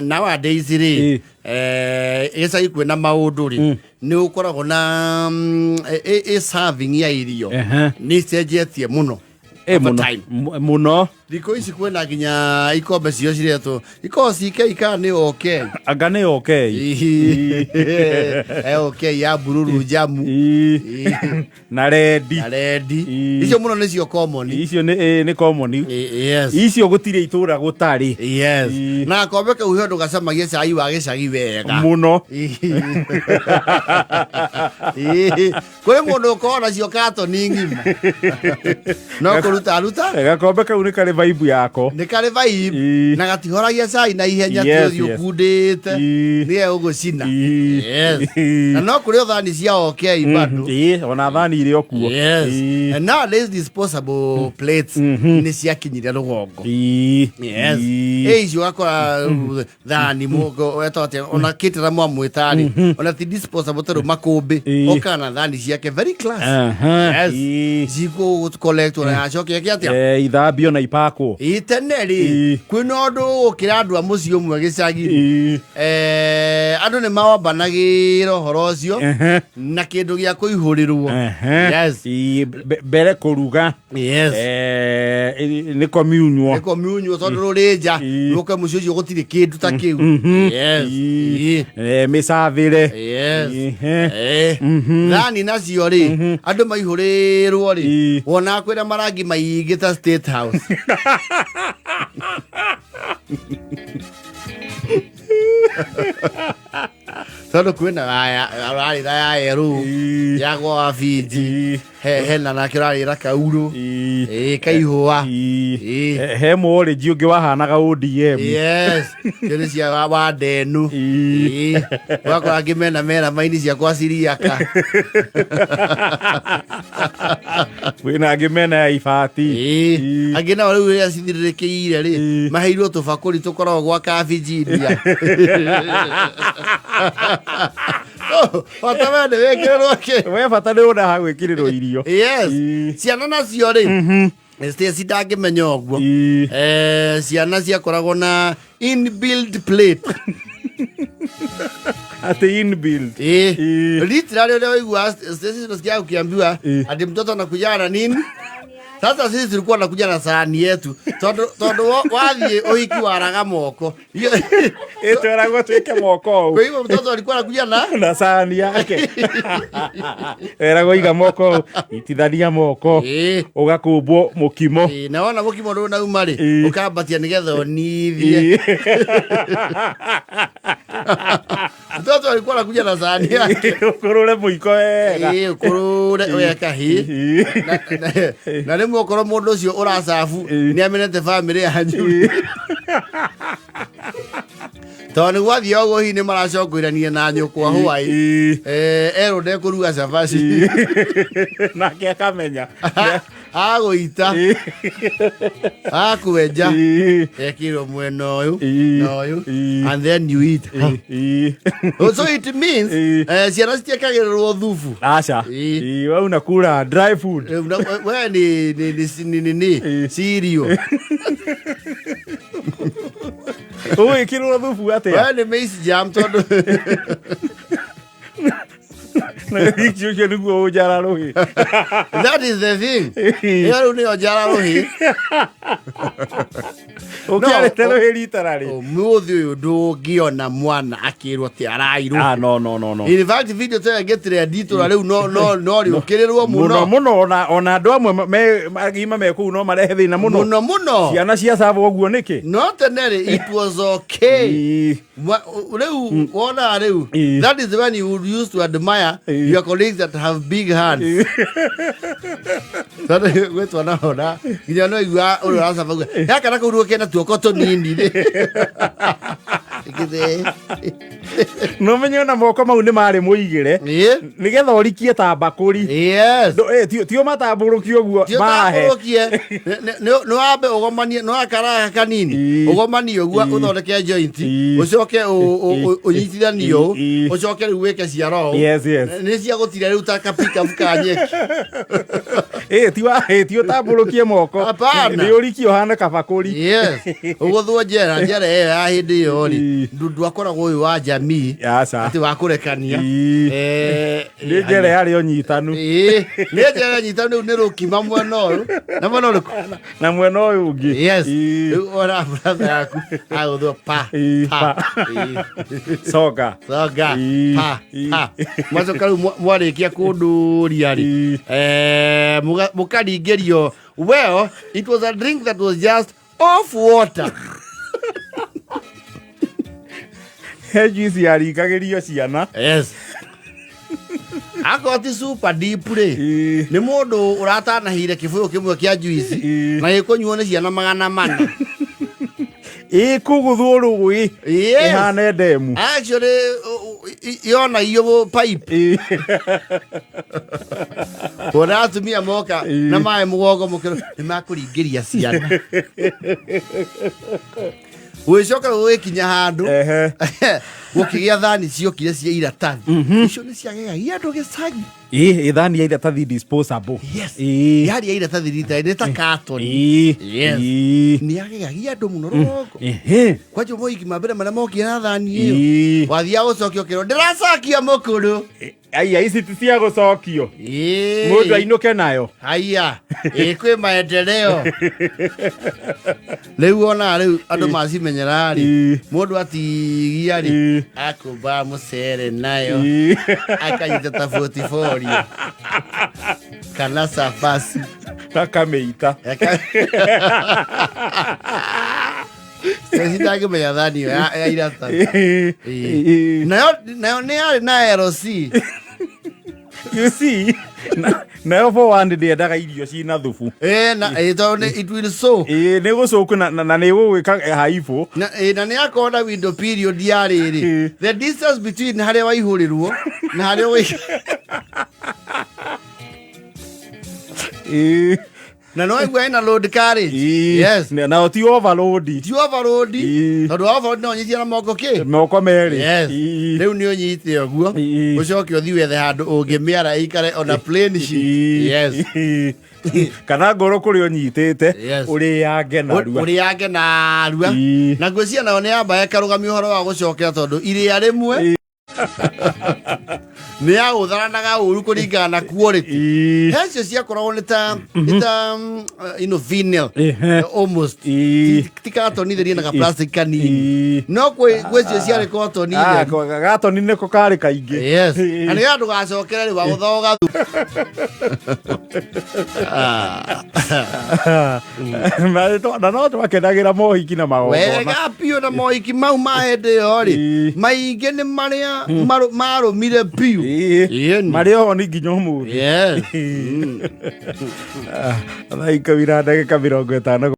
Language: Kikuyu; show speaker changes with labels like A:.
A: Nowadays rĩ, gĩcagi kwĩna maũndũ rĩ, nĩ ũkoragwo na serving ya irio nĩ icenjetie mũno over
B: Mũno
A: time.
B: Mũno.
A: Thikũ ici kwĩna nginya ikombe cio ciretwo ikoragwo CK kana nĩ OK.
B: Anga nĩ okay.
A: OK ya bururu njamu.
B: Na rendi.
A: Na rendi. Icio mũno nĩcio common.
B: Icio nĩ common.
A: Yes.
B: Icio gũtirĩ itũra gũtarĩ.
A: Yes. Na gakombe kau he ũndũ gacamagia cai wa gĩcagi wega.
B: Mũno.
A: Kũrĩ mũndũ ũkoragwo nacio katoni ng'ima no kũruta aruta.
B: Gakombe kau nĩ karĩ vibe yako.
A: Nĩ karĩ vibe. Na gatihoragia cai na ihenya. Ti ũthiĩ ũkundĩte nĩwe ũgũcina. Yes. Na no kũrĩ o thani cia OK bado.
B: Ĩĩ, ona thani irĩ o kuo.
A: Yes. And nowadays disposable plates nĩ ciakinyire rũgongo. Yes. Ĩ icio ũgakora thani mũgo wetwo atĩa, ona kĩtĩra mwamwĩtarĩ ona ti disposable tondũ makũmbĩ okaga na thani ciake very class. Yes. Cikũ collect ona yacoke eke atĩa?
B: Ithambio na ipakwo.
A: Ĩ tene rĩ, kwĩna ũndũ ũgũkĩra andũ a mũciĩ ũmwe gĩcagi. Andũ nĩ mawambanagĩra ũhoro ũcio na kĩndũ gĩa kũihũrĩrwo. Yes.
B: Ĩĩ, mbere kũruga.
A: Yes.
B: Nĩ komunywo.
A: Nĩ komunywo tondũ rũrĩ nja. Rũke mũciĩ ũcio gũtirĩ kĩndũ ta kĩu. Yes.
B: Mĩcabĩre.
A: Yes. Thani nacio rĩ, andũ maihũrĩrwo rĩ, wonaga kwĩna marangi maingĩ ta State House. Tondũ kwĩna ũrarĩra ya yerũ ya gwa binji, hena nake ũrarĩra kaurũ. Ĩĩ, kaihũa. Ĩĩ.
B: He mũorĩnji ũngĩ wahanaga ODM.
A: Yes, cio nĩ cia wa ndenu. Ĩĩ. Ũgakora angĩ mena mera maini cia kwa ciriaka.
B: Kwĩna angĩ mena ya ibati.
A: Ĩĩ. Angĩ nao rĩu rĩrĩa cithirĩrĩkĩire rĩ, maheirwo tũbakũri tũkoragwo gwa kabijinia. Bata we nĩ wĩkĩrĩrwo kĩ.
B: We bata nĩ ũna ha gwĩkĩrĩrwo irio.
A: Yes. Ciana nacio rĩ, Stacy ndangĩmenya ũguo. Ciana ciakoragwo na inbuilt plate.
B: Atĩ inbuilt?
A: Ĩĩ. Literally ũrĩa waigua Stacy nasikia ukiambiwa ati mtoto anakuja na nini. Sasa sisi tulikuwa nakuja na sahani yetu tondũ wathiĩ ũhiki waraga moko.
B: Ĩtweragwo twĩke moko ũũ.
A: Kwa hivyo mtoto alikuwa anakuja na
B: na sahani yake. Weragwo iga moko ũũ, itithania moko, ũgakũmbwo mũkimo.
A: Ĩĩ, na wona mũkimo ndũnauma rĩ, ũkambatia nĩgetha ũnithie. Mtoto alikuwa anakuja na sahani yake.
B: Ũkũrũre mũiko wega.
A: Ĩĩ, ũkũrũre weka hi na rĩmwe okorwo mũndũ ũcio ũracabu nĩ amenete bamĩrĩ yanyu, tondũ nĩ gwathiĩ ũguo hihi nĩ maracongoirania na nyũkwa hwaĩ. Erwo ndekũruga cabaci.
B: Nake akamenya.
A: Agũita akwenja ekirwo mwena ũyũ na ũyũ and then you eat. So it means ciana citiekagĩrĩrwo thubu.
B: Aca. We unakula dry food.
A: We ni cereal.
B: Ũgwĩkĩrwo thubu atĩa?
A: We nĩ maize jam tondũ
B: Icio ũcio nĩguo ũnjara rũhĩ.
A: That is the thing. Ĩyo rĩu nĩyo njara rũhĩ.
B: Ũkĩarĩte rũhĩ rita rarĩ.
A: Ũmũthĩ ũyũ ndũngĩona mwana akĩrwo atĩ arairwo.
B: Ah, no, no, no, no.
A: In fact, video ta ĩyo ĩngĩtrend itũra rĩu no rĩũkĩrĩrwo
B: mũno
A: mũno.
B: Mũno, ona andũ amwe agima me kũu no marehe thĩna mũno.
A: Mũno mũno.
B: Ciana cia cabo ũguo nĩkĩ?
A: No tene rĩ, it was okay. Rĩu wona rĩu, that is when you would used to admire your colleagues that have big hands, tondũ gwĩ twana ona nginya no igua ũrĩa ũracaba uga gaka na kau kena tuoko tũnini rĩ. Githĩ.
B: No menye ona moko mau nĩ marĩ mũigĩre
A: Ĩĩ.
B: nĩgetha ũrikie ta mbakũri.
A: Yes.
B: Ti ũmatambũrũkie ũguo
A: Ti
B: mahe.
A: ũtambũrũkie. Nĩ wambe ũgomanie, nĩ wakaraga kanini. Ũgomanie ũguo ũthondeke joint. Ũcoke ũnyitithanie ũũ. Ũcoke rĩu wĩke ciara ũũ.
B: Yes.
A: Nĩ cia gũtira rĩu ta kapikabu ka nyeki.
B: Ĩ, ti wa ĩ, ti ũtambũrũkie moko.
A: Hapana.
B: Nĩ ũrikie ũhane kabakũri.
A: Yes. Ũgũthwo njera, njera ĩyo ya hĩndĩ ĩyo rĩ. Ndundu akoragwo ũyũ wa jamii.
B: Aca.
A: Atĩ wa kũrekania.
B: Nĩ njera yarĩ ũnyitanu.
A: Ĩĩ, nĩ njera nyitanu rĩu nĩ rũkima mwena ũyũ na mwena ũrĩkũ?
B: Na mwena ũyũ ũngĩ.
A: Yes. Rĩu ona brother yaku agũthwo pa
B: pa. Coka.
A: Coka. Pa pa. Mwacoka rĩu mwarĩkia kũndũria rĩ. Mũkaringĩrio. Well, it was a drink that was just off water.
B: He juice yaringagĩrio ciana.
A: Yes. Akorwo ti super deep rĩ, nĩ mũndũ ũratanahire kĩbũyũ kĩmwe kĩa juice na gĩkũnyuo nĩ ciana 400.
B: Ĩkũgũthwo rũĩ.
A: Yes.
B: Ĩhane ndemu.
A: Actually, yonagio pipe. Kuona atumia moka na maĩ mũgongo mũkĩro nĩ makũringĩria ciana. Gũgĩcoka gũgĩkinya handũ gũkĩgĩa thani ciokire cia iratathi. Icio nĩ ciagegagia andũ gĩcagi.
B: Ĩ thani ya iratathi disposable.
A: Yes. Yarĩ ya iratathi rita nĩ ta carton. Yes. Nĩ yagegagia andũ mũno rũgongo. Kwanja moigi ma mbere marĩa mokire na thani ĩyo. Wathiaga gũcokia ũkĩrwo ndĩracokia mũkũrũ.
B: Aya ici ti cia gũcokio. Mũndũ ainũke nayo.
A: Haya, ĩ kwĩ maendeleo. Rĩu ona rĩu andũ macimenyera rĩ, mũndũ atigia rĩ, akũmba mũcere nayo, akanyita ta portfolio kana cabaci.
B: Akamĩita.
A: Citangĩmenya thani ĩyo ya iratathi. Nayo nĩ yarĩ na LC.
B: You see, nayo forward ndĩendaga irio cina thubu.
A: Na tondũ it will soak.
B: Ĩ, nĩ gũcũku na nĩ gũgwĩka haibũ.
A: Na nĩ yakorwo na window period ya rĩrĩ. The distance between harĩa waihũrĩrwo na harĩa ũgũikara. Na no waigua ĩna load carriage. Yes.
B: Nayo ti overload.
A: Ti overload. Tondũ overload no ũnyitie na moko kĩ?
B: Moko merĩ.
A: Yes. Rĩu nĩ ũnyite ũguo. Ũcoke ũthiĩ wethe handũ ũngĩmĩara ĩikare on a plain sheet. Yes.
B: Kana ngoro kũrĩa ũnyitĩte
A: Yes.
B: ũrĩange narua.
A: Ũrĩange narua. Na ngwĩciria nayo nĩ yamba ĩkarũgamia ũhoro wa gũcokera tondũ irĩa rĩmwe nĩ yagũtharanaga ũru kũringana na quality. He cio ciakoragwo nĩ ta you know, vinyl almost. Ti katoni therie na ga plastic kanini. No kwĩ cio ciarĩ kotoni
B: Ah,
A: therie.
B: gatoni nĩko karĩ kaingĩ.
A: Yes. Na nĩgetha ndũgacokere rĩ wagũthoga thu.
B: Na no twakenagĩra mohiki na magongona.
A: Wega biũ na mohiki mau ma hĩndĩ ĩyo rĩ, maingĩ nĩ marĩa marũmire biũ. Ĩni.
B: Marĩ oho nĩ nginya ũmũthĩ.
A: Yes.
B: Thaa 10:50.